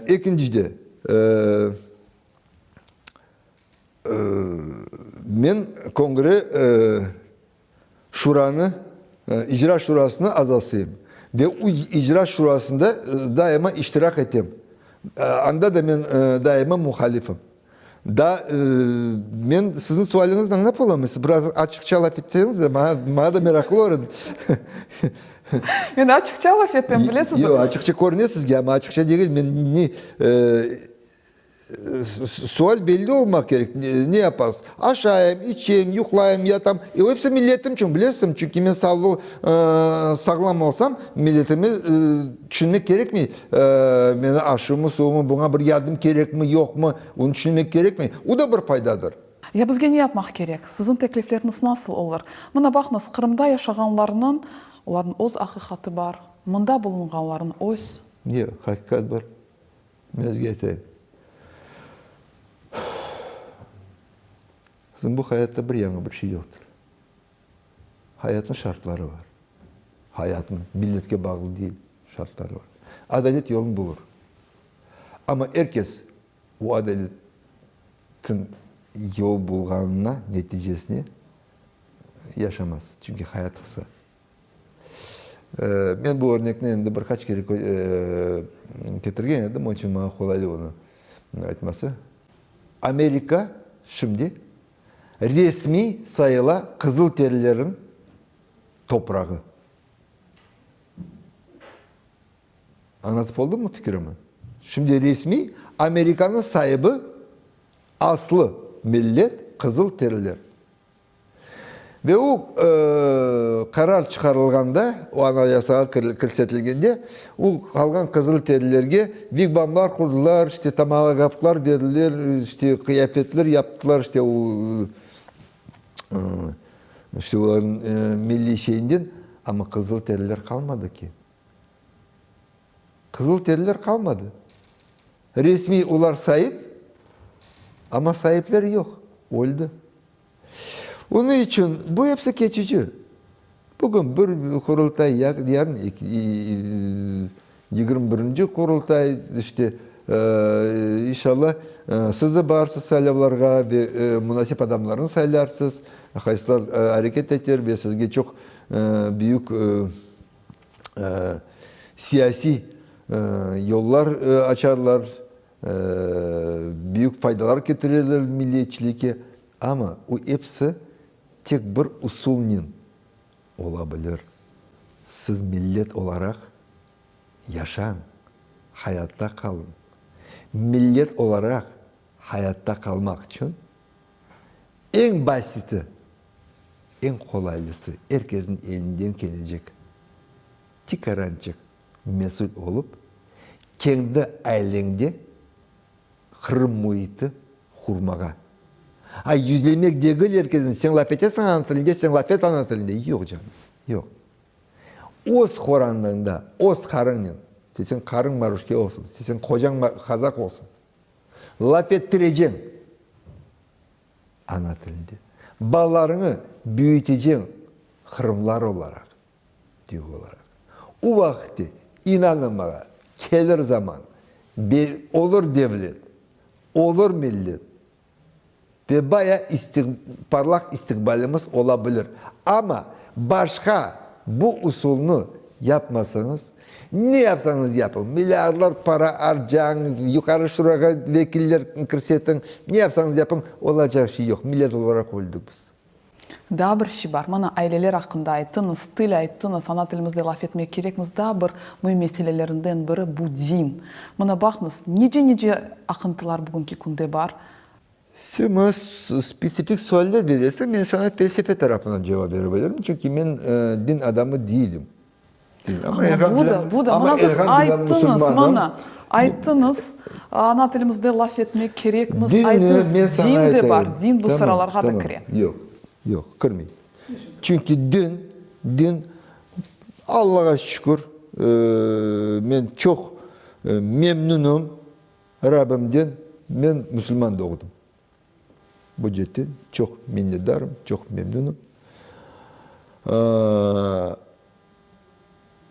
Ekincide, men Kongre Şuranı, İcra Şurasınıñ azasıyım ve u İcra Şurasında daima iştirak etem. Anda da men daima muhalifim. Daa men siziñ sualiñizni añlap olamay. Siz biraz açıqça laf etseñiz de, maña da meraqlı olur. Men açıqça laf etem, bilesizmi? Yoq, açıqça körüne sizge, amma açıqça degil. Men ne Sual belli olmaq kerek, ne yapasız? Aşayım, içem, yuqlayım, yatam. E, o episi milletim içün, bilesiñ, çünki men sağlı, sağlam olsam, milletimi tüşünmek kerekmey. Meni aşımı, suvumı, buña bir yardım kerekmi, yoqmı, onı tüşünmek kerekmey. O da bir faydadır. Ya bizge ne yapmaq kerek? Siziñ teklifleriñiz nasıl olur? Mına baqıñız, Qırımda yaşağanlarnıñ, olarnıñ öz aqiqatı bar, mında bulunğanlarnıñ öz. Ne haqiqat bar? Mezge eteyim. Qızım, bu hayatta bir yañı bir şey yoqtır. Hayatnıñ şartları bar. Hayatnıñ, milletke bağlı değil, şartları bar. Adalet yolun bulur. Amma er kes o adaletin yol bulğanına, neticesine yaşamaz. Çünki hayat qısa. Men bu örnekni endi bir qaç kere ketirgen edim, onıñ içün maña qolaylı onı aytması. Amerika şimdi resmiy sayıla qızılterilerin toprağı. Añlatıp oldummı fikrimi? Şimdi resmiy Amerikanıñ saibi aslı millet qızılteriler. Ve o qarar çıqarılğanda, o Anayasağa kirsetilgende, o qalğan qızılterilerge vigvamlar qurdılar, işte tomagavklar berdiler, işte qıyafetler yaptılar, işte o, işte olarnıñ milliy şeyinden, amma qızılteriler qalmadı ki. Qızılteriler qalmadı. Resmiy olar saip, amma saipler yoq, öldi. Onıñ içün bu episi keçici. Bugün bir qurultay, yarın 21-nci qurultay, işte, inşallah, siz de barırsız saylavlarğa ve munasip adamlarnı saylarsız, qaysılar areket eter ve sizge çoq büyük siyasiy. Yollar açarlar, büyük faydalar ketireler milletçilikke, amma o episi tek bir usulnen ola bilir, siz millet olaraq yaşañ, hayatta qalıñ. Millet olaraq hayatta qalmaq içün eñ basiti, eñ qolaylısı, er kesniñ elinden kelecek tikarançıq mesül olıp, kendi aileñde Qırım müiti qurmağa. Ay, yüzlemek degil er kesni, sen laf etesiñ ana tilinde, sen laf et ana tilinde. Yoq, canım, yoq. Öz qorandañda, öz qarıñnen, isteseñ qarıñ maruşke olsun, isteseñ qocañ qazaq olsun, laf ettireceñ ana tilinde. Balalarıñı büyüteceñ qırımlar olaraq. Duyğularaq. O vaqıtte, inanıñ maña, kelir zaman, be olur devlet, olur millet ve baya parlaq istiqbalimiz ola bilir. Amma başqa bu usulnı yapmasañız, ne yapsañız yapıñ, milliardlar para arcañ, Yuqarı Şurağa vekiller kirsetiñ, ne yapsañız yapıñ, olacaq şey yoq, millet olaraq öldik biz. Daa bir şey bar. Mana, aileler aqqında ayttıñız, til ayttıñız, ana tilimizde laf etmek kerekmiz. Daa bir müim meselelerinden biri bu din. Mına baqıñız, nice-nice aqıntılar bugünki künde bar. Sen maña spesifik sualler beresiñ, men saña felsefe tarafından cevap bere bilirim, çünki men din adamı değilim. Amma bu da, bu da. Mına siz ayttıñız, mına, ayttıñız, ana tilimizde laf etmek kerekmiz, ayttıñız, din de bar, din bu sıralarğa da kire. Yoq, yoq, kirmey. Çünki din, din, Allağa şükür, men çoq memnünim Rabbimden, men musulman doğdım. Bu cetten çoq minnetdarım, çoq memnünim.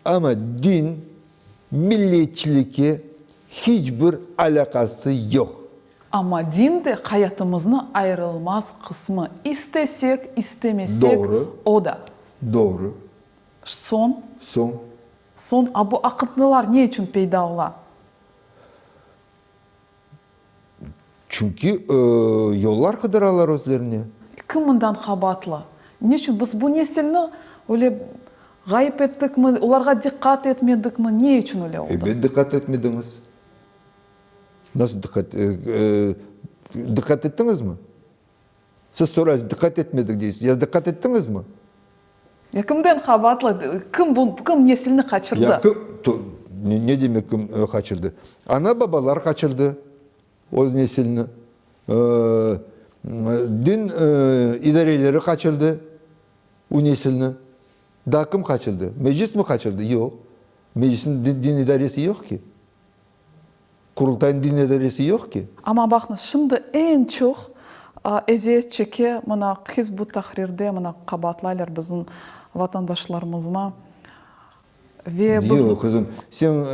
Amma din milletçilikke hiç bir alâqası yoq. Amma din de hayatımıznıñ ayırılmaz qısmı, istesek, istemesek, Doğru. o da. Doğru. Soñ? Soñ. Soñ, a bu aqıntılar ne içün peyda ola? Çünki yollar qıdıralar özlerine. Kim mından qabaatlı? Neçün biz bu nesilni öyle ğayıp ettikmi, olarğa diqqat etmedikmi, ne içün öyle oldı? Ebet diqqat etmediñiz. Nasıl diqqat, diqqat ettiñizmi? Siz soraysız, diqqat etmedik deysiz. Ya diqqat ettiñizmi? Ya kimden qabaatlı? Kim bu, kim nesilni qaçırdı? Ya kim, ne demek kim qaçırdı? Ana-babalar qaçırdı öz nesilini. Din idareleri qaçırdı o nesilni. Daa kim qaçırdı? Meclis mi qaçırdı? Yoq. Meclisniñ din idaresi yoq ki. Qurultaynıñ din idaresi yoq ki. Amma baqıñız, şimdi eñ çoq eziyet çeke mına Hizb ut-Tahrirde mına qabaatlaylar bizim vatandaşlarımıznı ve biz. Yoq, qızım, sen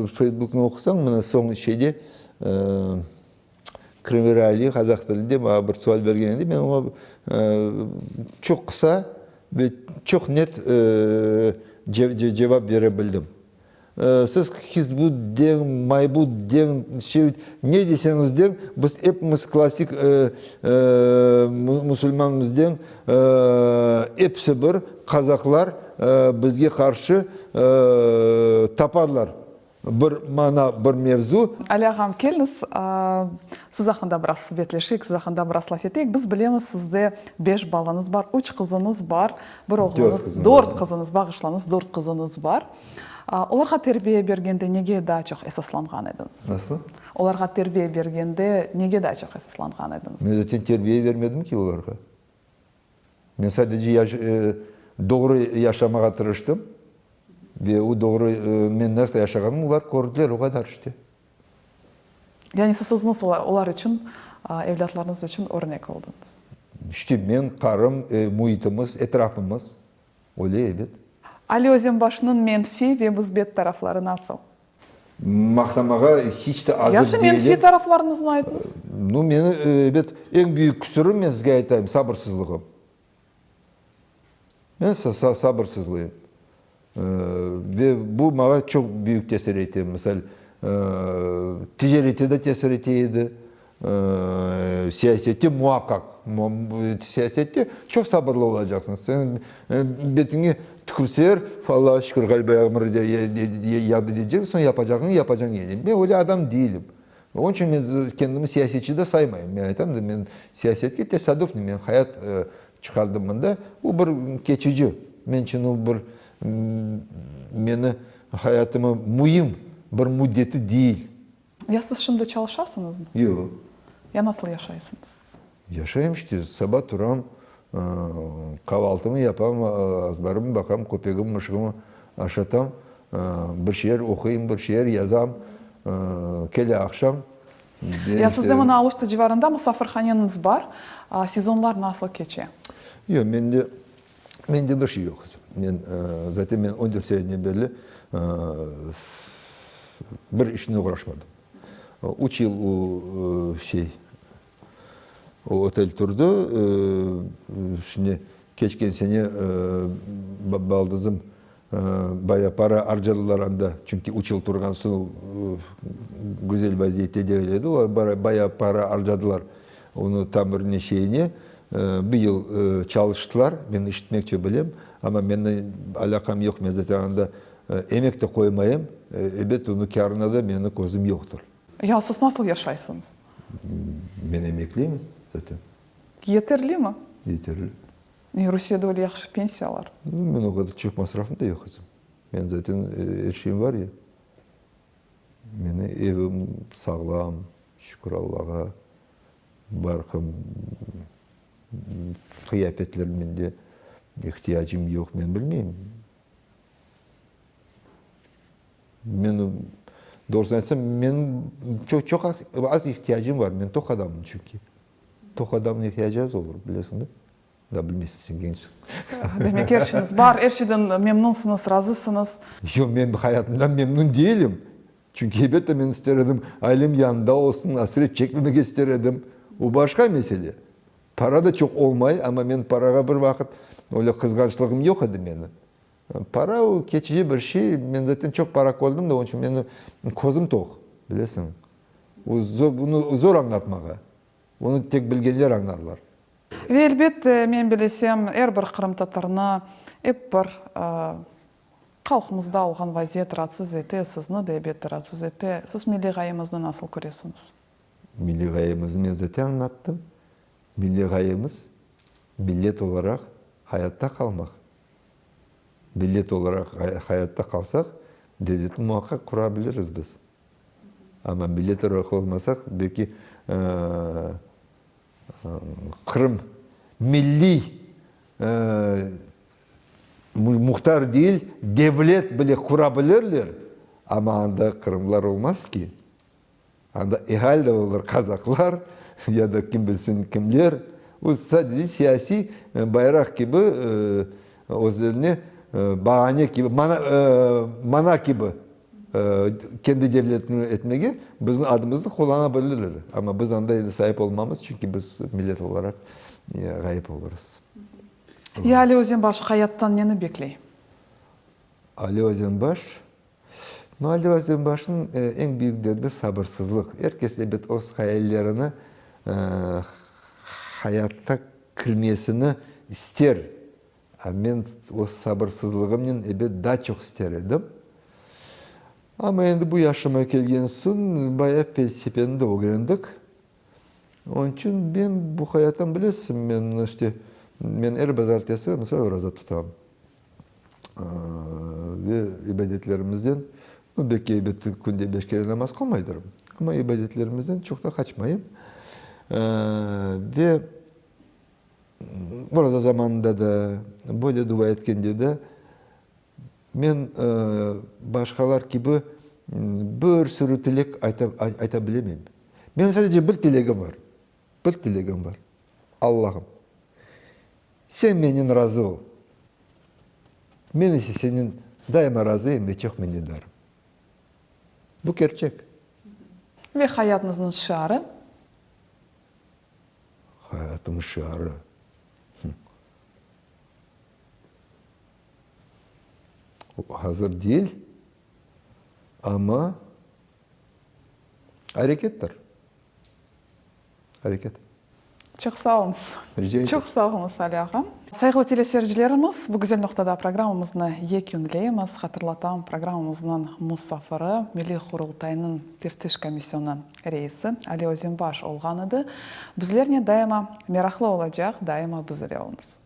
Feysbuknı oqusañ, mına soñ şeyde Krım-Realii qazaq tilinde maña bir sual bergen edi, men oña çoq qısa ve çoq net cevap bere bildim. Siz Hizbut deñ, Maybut deñ, şey, ne deseñiz deñ, biz epimiz klassik musulmanmız deñ, episi bir qazaqlar bizge qarşı taparlar bir mana, bir mevzu. Ali ağam, keliñiz, siz aqqında biraz subetleşeyik, siz aqqında biraz laf eteyik. Biz bilemiz, sizde beş balañız bar, üç qızıñız bar, bir oğluñız, dört qızıñız, bağışlañız, dört qızıñız bar. Olarğa terbiye bergende nege daa çoq esaslanğan ediñiz? Nasıl? Olarğa terbiye bergende nege daa çoq esaslanğan ediñiz? Men zaten terbiye bermedim ki olarğa. Men sadece yaş, doğru yaşamağa tırıştım ve o doğru men nasıl yaşağanımı olar kördiler, o qadar işte. Yani siz özüñiz olar içün, evlâtlarıñız içün örnek oldıñız. İşte men, qarım, müitimiz, etrafımız. Öyle, ebet. Ali Özenbaşnıñ menfiy ve müsbet tarafları nasıl? Maqtamağa hiç de azır Yahşı, değilim. menfiy taraflarıñıznı aytıñız. Nu, meni, ebet, eñ büyük küsürüm, men sizge aytayım, sabırsızlığım. Men sabırsızlıyım. Ve bu maña çoq büyük tesir ete. Misal, ticarette de tesir ete edi, siyasette muaqqaq. Siyasette çoq sabırlı olacaqsıñ. Sen betiñe tükürseler, Allağa şükür, ğaliba yağmur yağdı deyceksin, soñ yapacağıñnı yapacañ yani. Men öyle adam değilim. Onıñ içün men kendimi siyasetçi de saymayım. Men aytam da, men siyasetke tesadüfnen, men hayat çıqardım mında. Bu bir keçici, men içün o bir meni hayatımı müim bir müddeti değil. Ya siz şimdi çalışasıñızmı? Yoq. Ya nasıl yaşaysıñız? Yaşayım işte, saba turam, qavaltımı yapam, azbarımı baqam, köpegim, mışığımı aşatam, bir şeyler oquyım, bir şeyler yazam, kele aqşam. Ya sizde mına Aluşta civarında musafirhaneñiz bar, sezonlar nasıl keçe? Yoq, mende, mende bir şey yoq, qızım. Men, zaten men on dört seneden berli bir işnen oğraşmadım. Üç yıl o şey, o otel turdı. Şimdi keçken sene baldızım baya para arcadılar anda, çünki üç yıl turğan soñ güzel vaziyette degil edi, olar baya para arcadılar onı tamirine şeyine. Bir yıl çalıştılar, men işitmekçe bilem, amma menim alâqam yoq, men zaten anda emek de qoymayım, ebet, onıñ kârına da menim közüm yoqtır. Ya siz nasıl yaşaysıñız? Men emekliyim zaten. Yeterlimi? Yeterli. E, Rusiyede öyle yahşı pensiyalar. Men o qadar çoq masrafım da yoq, qızım. Men zaten er şeyim var ya. Meni evim sağlam, şükür Allağa, barqım, qıyafetler mende ihtiyacım yoq, men bilmeyim. Men, doğrusını aytsam, menim çoq, çoq az, az ihtiyacım var, men toq adamım çünki. Toq adamnıñ ihtiyacı az olur, bilesiñ de. Daa bilmeysiñ, sen gençsiñ. Demek, er şeyiñiz bar, er şeyden memnunsıñız, razısıñız. Yoq, men hayatımdan memnun değilim. Çünki, elbette, men ister edim, ailem yanında olsun, asret çekmemege ister edim. O başqa mesele. Para da çoq olmay, amma men parağa bir vaqıt öyle qızğançlığım yoq edi menim. Para o keçici bir şey, men zaten çoq para kördim de, onıñ içün meni közüm toq, bilesiñ. O bunı zor añlatmağa, bunı tek bilgenler añlarlar. Ve elbette, men bilesem, er bir qırımtatarnı ep bir halqımızda olğan vaziyet raatsız ete, sizni de elbette raatsız ete. Siz milliy ğayemizni nasıl köresiñiz? Milliy ğayemizni men zaten añlattım. Milliy ğayemiz, millet olaraq hayatta qalmaq. Millet olaraq hayatta qalsaq, devletni muaqqaq qura biliriz biz. Amma millet olaraq olmasaq, belki Qırım milliy muhtar değil, devlet bile qura bilirler, amma anda qırımlar olmaz ki. Anda eal de olur kazaklar ya da kim bilsin kimler. O sadece siyasiy bayraq kibi özlerine baane kibi, mana kibi kendi devletini etmege bizim adımıznı qullana bilirler. Amma biz anda endi saip olmamız, çünki biz millet olaraq ğayıp olurız. Ya Ali Özenbaş hayattan neni bekley? Ali Özenbaş Ali Özenbaşnıñ eñ büyük derdi sabırsızlıq. Er kes, ebet, öz hayallerini hayatta kirmesini ister. A men öz sabırsızlığımnen, ebet, daa çoq ister edim. Amma endi bu yaşıma kelgen soñ bayağı felsefeni de ögrendik. Onıñ içün men bu hayattan, bilesiñ, men, işte, men er bazartesi, misal, oraza tutam. Ve ibadetlerimizden, nu, belki, ebet, künde beş kere namaz qılmaydırım, amma ibadetlerimizden çoq da qaçmayım. Ve oraza zamanında da, böyle dua etkende de, men başqalar kibi bir sürü tilek ayta bilemeyim. Menim sadece bir tilegim bar, bir tilegim bar, Allahım, Sen menen razı ol, men ise senen daima razıyım ve çoq minnetdarım. Bu kerçek. Ve hayatıñıznıñ şiarı? Hayatımın şiarı? Hım. Hazır değil, amma arekettir. Areket. Çoq sağ oluñız. Rica ederim. Çoq sağ oluñız, Ali ağa. Sayğılı teleseyircilerimiz, bu güzel noqtada programmamıznı yekünleymiz. Hatırlatam, programmamıznıñ musafiri, Milliy Qurultaynıñ Teftiş komisyonı reisi Ali Özenbaş olğan edi. Bizlernen daima meraqlı olacaq, daima biz ile oluñız.